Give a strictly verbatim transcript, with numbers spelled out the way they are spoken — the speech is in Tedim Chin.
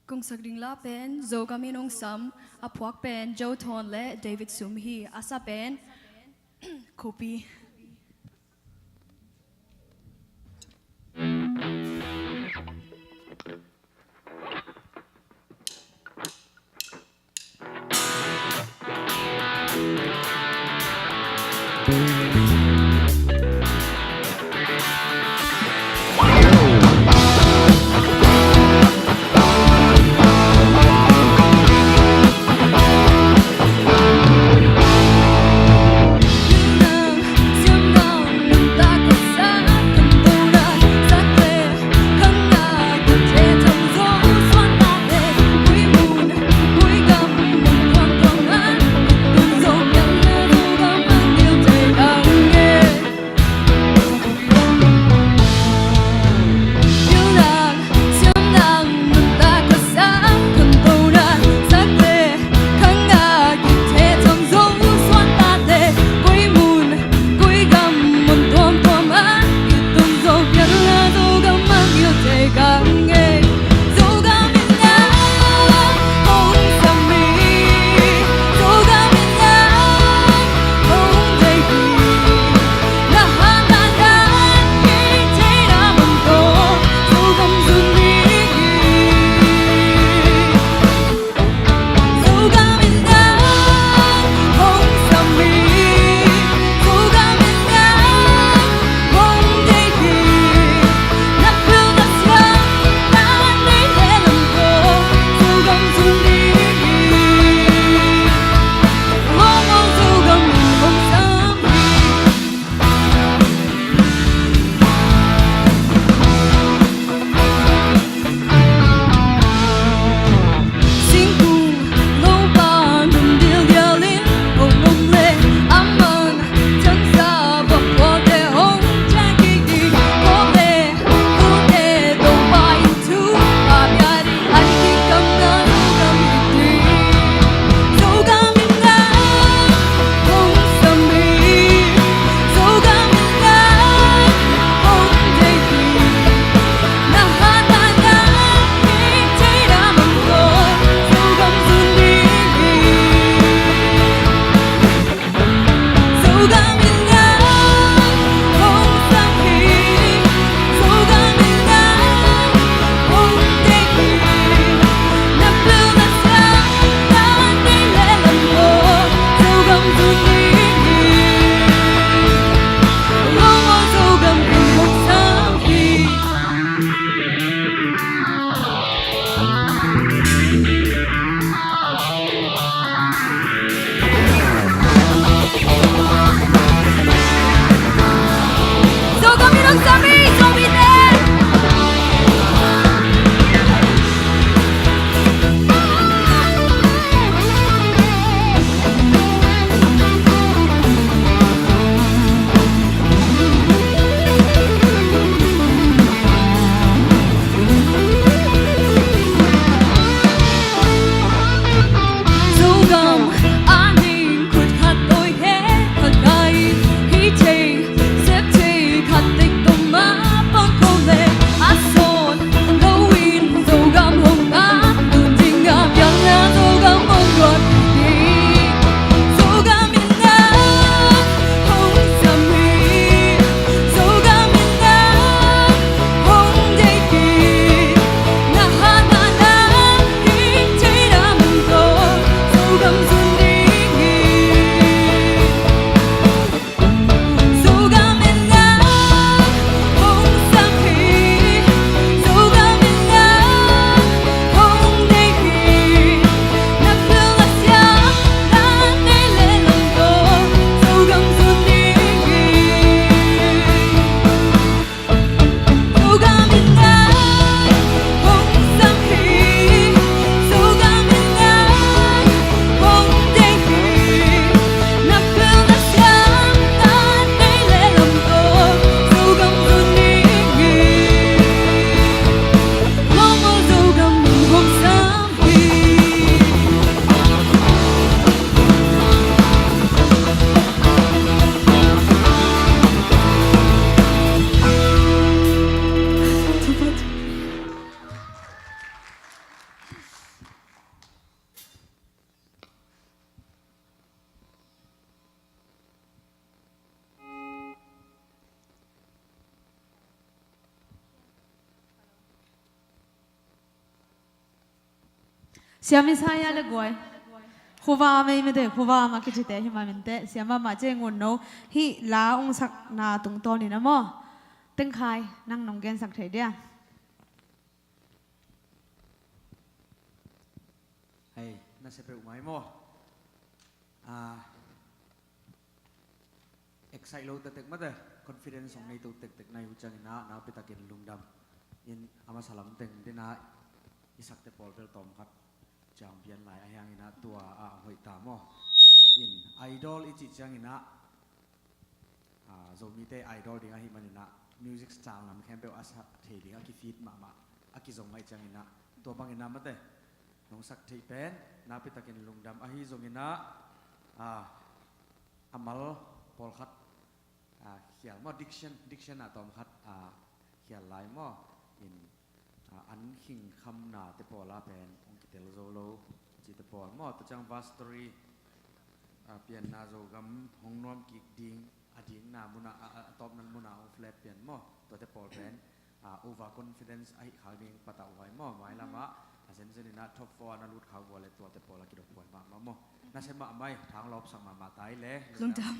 Kong sak ding la pen Zogam in hong sam, a phuak pen Joe Thawn le David Sum hi. A sa pen Khuapi. Siam Isaiah le guai. Khuva mei mete, khuva ma kici te hi ma min te. Siam ma ma ce ngun no. Hi la ung sak na tung ton in a maw. Teng khai, nang nong gen sak thei dia. Hei, na se peuh mai maw. Ah, excite lo tektek mate, confidence hong nei to tektek na hi uh ciangin ah, nakpi takin lungdam. In a masa lam teng dena i sakte pawl bel tawm khat ciang pian lai a hiangin ah tua a hoih ta maw. In idol i cih ciangin ah, ah, Zomite idol ding ahi manin ah music style lam khempeuh a sak thei ding a kifit mahmah a kizong ahi ciangin ah tua bangin ah mate nong sak theih pen nakpi takin lungdam ahi zongin ah, ah, a mal pawlkhat, ah, khial maw, diction, diction ah tawm khat, ah, khial lai maw. In, ah, an khing khamna te pawl ah pen hong kitel zo lo ci te pawl maw. Tua ciang verse three, ah, pianna Zogam hong nuam kik ding, a dingna mun ah, a, a, a tawpna mun ah hong flat pian maw. Tua te pawl pen, ah, overconfidence ahi khak ding patah huai maw. Mailam ah a zenzen in ah top four ah na lut khak uh a le tua te pawl a kidop huai mahmah maw. Na se mahmah hi, thang lawpsak mahmah ta hi le. Lungdam.